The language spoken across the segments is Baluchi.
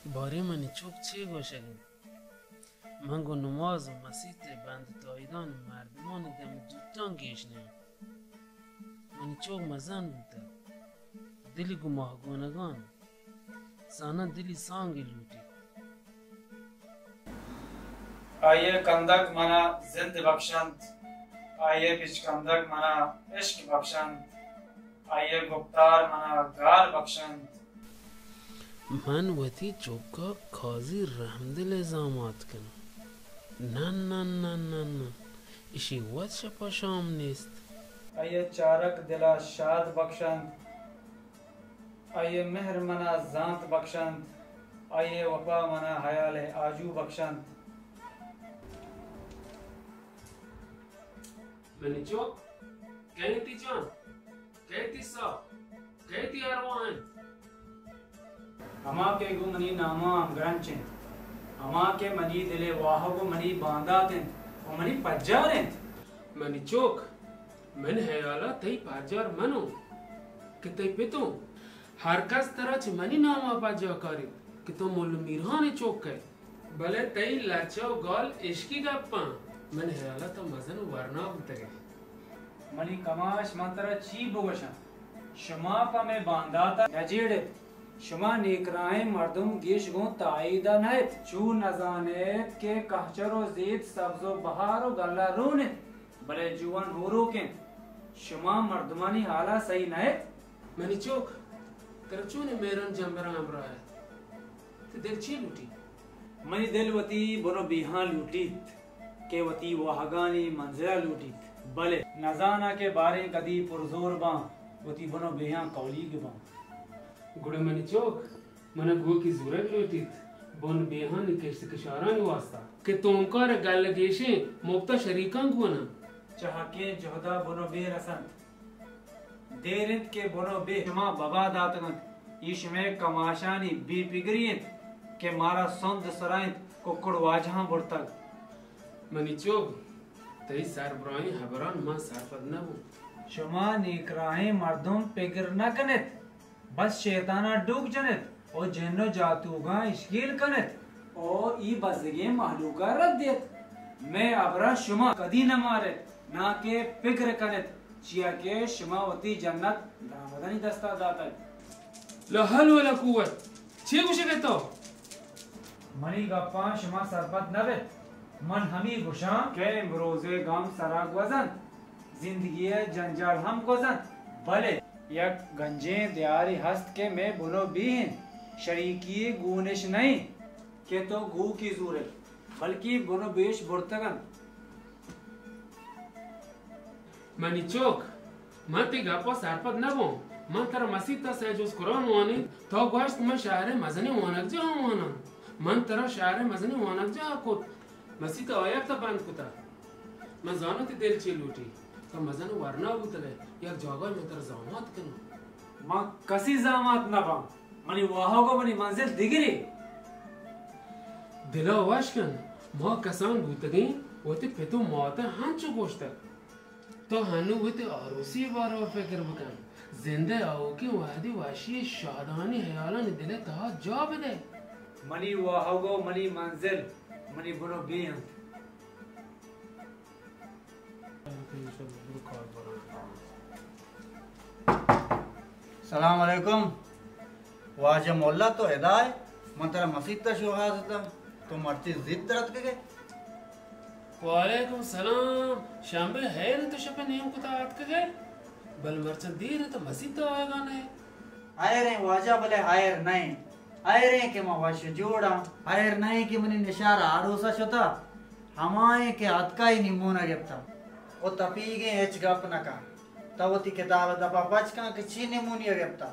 باریں منی چک چے گوشگ انت؟ من گوں نماز و مسیت ء بند تائیدان مردمانی دم دوتاں گیش نیاں۔ منی چک مزن بوتگ، دلی گوں ماہ گونگان، زاناں دلی سانگے لوٹیت۔ آئی ء کندگ منا زند بخشنت، آئی ء بچکندگ منا عشق بخشنت، آئی ء گپتار منا گال بخشنت۔ من وتی چک ء قاضی رحمدل ء زامات کناں۔ نہ، نہ، نہ، نہ، نہ، اشی وت شپ ء شام نیست۔ آئی ء چارگ دل ء شاد بخشنت۔ آئی ء مہر منا زانت بخشنت، آئی ء وپا منا حیال ء آجو بخشنت۔ منی چک، کئے تئی جان؟ کئے تئی ساہ؟ کئے تئی ارواہ انت؟ ہما کہ گوں منی ناما ہمگرنچ انت، ہما کہ منی دل ء واہگ و منی باندات انت و منی پجار انت۔ منی چک، من ہیالا تئی پجار منو کہ تئی پتو۔ ہر کس ترا چہ منی ناما پجا کاریت کہ تو مل میرہان ء چک ئے۔ بلے تئی لچہ و گال اشکی گپاں من ہیالا تو مزن و ورنا بوتگ ئے۔ منی کماش، من ترا چی بگوشاں؟ شما پہ مئے بانداتا نجیڑت۔ شما نیکراہیں مردم گیش گوں تائیدا نہ ات۔ چو نزانت کہ کہچر و زیت سبز و بہار و گلہ رون انت۔ بلے جوان ہوروک انت۔ شما مردمانی حالا سہی نہ ات۔ منی چک، ترا چونیں مہران جمبراں ہمراہ ات؟ تئی دل چی لوٹیت؟ منی دل وتی بن و بیہاں لوٹیت کہ وتی واہگانی منزلا لوٹیت۔ بلے نزاناں کہ باریں کدی پرزور باں، وتی بن و بیہاں کولیگ باں۔ گڑا منی چک، منا گوکی زورگ لوٹیت، بن بیہانی کشت کشارانی واستا کہ تونکار گل گیشیں مپتا شریکاں گوناں۔ چہ حقیں جہدا بن و بے رسنت۔ دیر انت کہ بن و بے شما ببا داتگ انت۔ اے شمئے کماشانی بے پگری انت کہ مارا سند سرا انت، ککڑ واجہاں برتگ۔ منی چک، تئی سربراہیں ہبران من سرپد نہ بوں۔ شما نیکراہیں مردم پگر نہ کنت۔ بس شیطاناں ڈوک جنت و جن و جاتوگاں اشکیل کنت و ای بزگیں مہلوکا رد دیت۔ مئے ہبرا شما کدی نہ مارت، نا کہ پگر کنت، چیا کہ شما وتی جنت درآمدانی دستا داتگ۔ لا حول ولا قوت، چے گوشگ ئے تو؟ منی گپاں شما سرپد نہ بیت۔ من ہمے گوشاں کہ امروزے گم سرا گوزنت، زندگی ء جنجال ہم گوزنت، بلے یک گنجیں دیارے ہست کہ مئے بن و بے انت، شریکی گون اش نہ انت کہ تو گوکی زورئے، بلکیں بن و بیش برتگ انت۔ منی چک، من تئی گپ ء سرپد نہ بوں۔ من ترا مسیت ء سئے جز قرآن وانینت، تو گوشت من شہر ء مزنیں وانگجاہ ء واناں۔ من ترا شہر ء مزنیں وانگجاہ ء کت، مسیت ء آیت ء بند کتہ۔ من زاناں تئی دل چے لوٹی۔ تو مزن ء ورنا بوتگ ئے، یک جاگہے من ترا زامات کناں۔ من کسی زامات نہ باں۔ منی واہگ و منی منزل دگرے۔ دل ء وش کن، ما کسان بوتگیں، وتی پت و مات ء ہنچو گوشتگ۔ تو ہنو وتی آروسی ء باروا فکر بکن۔ زند ء آؤکیں وہدی وشی ء شادانی ہیالانی دل ء تہا جاہ بدئے۔ منی واہگ و منی منزل منی بن و بے انت۔ سلام علیکم۔ واجہ مولا، تو ادا ئے؟ من ترا مسیت ء شوہاز اتاں، تو مرچی زیت در اتکگ ئے؟ وعلیکم سلام۔ شمبے ہیر انت، شپ ء نیم کتا اتکگ ئے؟ بل مرچاں دیر انت، مسیت ء آیگا نہ ئے۔ ہیر ایں واجہ، بلے ہیر نہ ایں۔ ہیر ایں کہ ما وش جوڑ آں۔ ہیر نہ ایں کہ منی نشار آروس ء شتا۔ ہما ایں کہ اتکا ای نیمون ء گپتا۔ او تپیگیں ہچ گپ نہ کن۔ تو وتی کتاب ء دپا پچ کن کہ چی نیمونی ء گپتا۔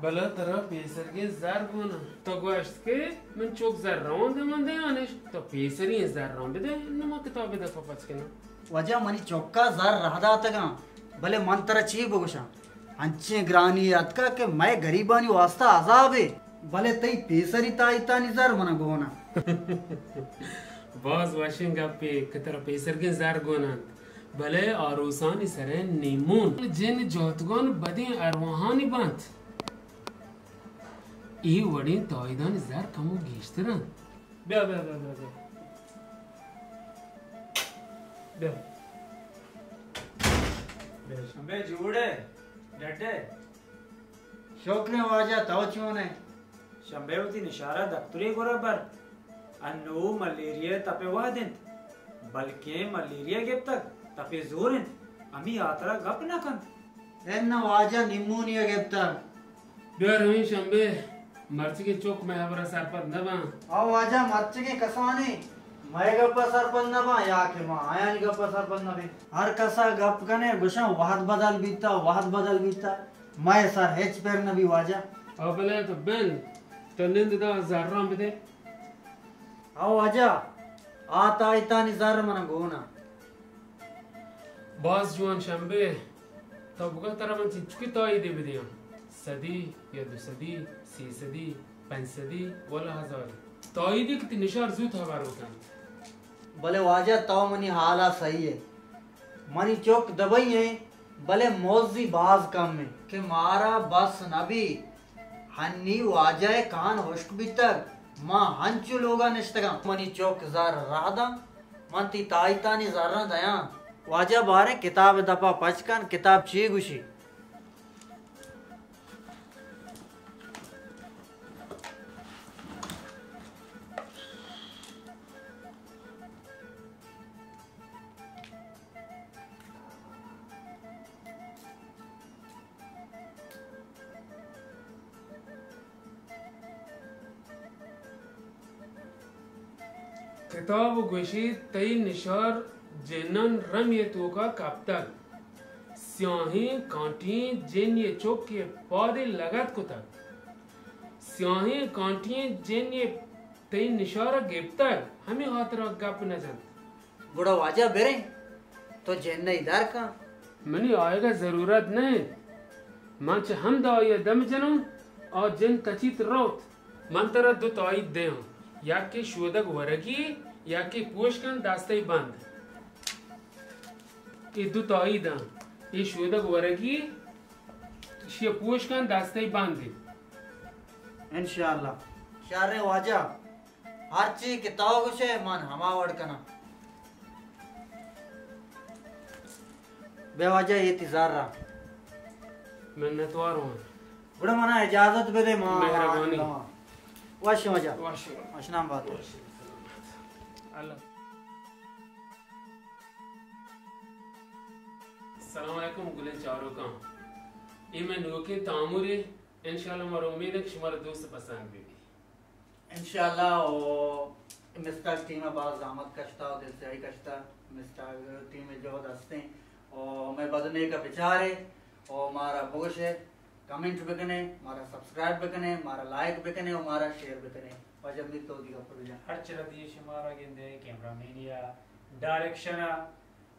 بلے ترا پیسرگیں زر گون انت۔ تو گوشت کہ من چک زر روان دمان دیانش، تو پیسری زر روان بدے، نو ما کتاب ء دپا پچ کناں۔ واجہ، منی چکا زر راہ داتگاں، بلے من ترا چی بگوشاں؟ انچیں گرانی اتکا کہ مئے گریبانی واسطہ عذابے، بلے تئی پیسری تائیتانی زر منا گون انت۔ باز وشیں گپے کہ ترا پیسرگیں زر گون انت، بلے آروسانی سرئے نیمون جن جہتگان بدیں ارواحانی بنت۔ اے وڑیں تائیدانی زر کمو گیشتر انت۔ بیا، بیا، بیا، بیا، بیا۔ بیا۔ بیا۔ شمبے جوڑ ئے؟ ڈڈ ئے؟ شکر ایں واجہ، تو چون ئے؟ شمبے وتی نشارا دکترے گورا بر۔ انو ملیریا ءِ تپے وہد انت، بلکیں ملیریا گپتگ، تپے زور انت، ہمے ہاترا گپ نہ کنت۔ اناں واجہ، نیمونیا گپتگ۔ بیا رویں شمبے، مرچیگیں چک مئے ہبرا سرپد نہ باں۔ او واجہ، مرچیگیں کسانیں مئے گپا سرپد نہ باں یا کہ ما آیانی گپا سرپد نہ بیں۔ ہر کسا گپ کنے گوشاں وہد بدل بیتا، وہد بدل بیتا۔ مئے سر ہچ پر نہ بی واجہ۔ او بلے تو بند، تو نند دا زراں بدے۔ او واجہ، آ تائیتانی زر من گون انت۔ باز جوان شمبے، تو بگو ترا من چنچکے تائیدے بدیاں؟ سدی یا دو سدی، سے سدی، پنچ سدی، ولا ہزاری۔ تائیدے کہ تئی نشار زوت ہوار بکنت۔ بلے واجہ، تو منی حالا سہی ئے۔ منی چک دبئی ایں، بلے مزی باز کم ایں کہ مارا بس نہ بی۔ ہنی واجہ ءِ کان ہشک بیتگ، ما ہنچو لوگا نشتگاں۔ منی چک زر راہ داں، من تئی تائیتانی زراں دیاں۔ واجہ باریں کتاب ءِ دپا پچ کن، کتاب چی گوشی؟ کتاب گوشیت، تئی نشار جنان رمی توکا کپتگ۔ سیاہیں کانٹیں جنی چک ءِ پادے لگت کتگ۔ سیاہیں کانٹیں جنی تئی نشارا گپتگ، ہمے ہاترا گپ نہ جنت۔ گڑا واجہ بریں، تو جنئی در کن۔ منی آیگا ضرورت نہ انت۔ من چہ ہمدا آئیا دم جنوں، آ جن تچیت روت۔ من ترا دو تائید دیاں، یکے شودگ ورگی، یکے پوش کن دستئی بند۔ اے دو تائید انت، اے شودگ ورگی، اشیا پوش کن دستئی بند۔ انشاءاللہ۔ شریں واجہ، ہرچی کہ تو گوشے من ہما وڑ کناں۔ بے واجہ، اے تئی زر ءَ۔ منتوار اوں۔ گڑا منا اجازت بدے، ما مہربانی۔ وش واجہ۔ وش۔ وشنام بات۔ وش۔ اللہ۔ السلام علیکم گلیں چاروکاں۔ اے مئے نوکیں تامرے، انشاءاللہ مارا امید ہے کہ شمارا دوست پسند بی۔ انشاءاللہ، او مسٹر ٹیم ءَ باز زحمت کشتا و دل سیاہی کشتا، مسٹر ٹیم ءِ جہد ہستیں، او مئے بد نیک ءَ بچارے، او مارا بگوشے، کمنٹ بکنے، مارا سبسکرائب بکنے، مارا لائک بکنے و مارا شیئر بکنے۔ واجہ میر تو دیگا پر جان۔ ہر چرا دیے شمارا گندے، کیمرہ مینیا، ڈائریکشن ءَ،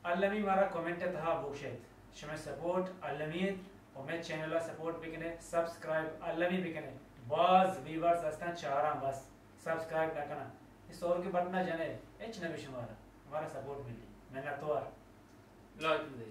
المی مارا کمنٹ ءِ تہا بگوش ایت۔ شمئے سپورٹ المی انت و مئے چینل ءَ سپورٹ بکن ئے، سبسکرائب المی بکن ئے۔ باز ویورز ہستن چاراں بس سبسکرائب نہ کنن۔ اے سورگے بٹن ءَ جن ئے، ہچ نہ بی شمارا، مارا سپورٹ ملی۔ منتوار۔ لائک بدئے۔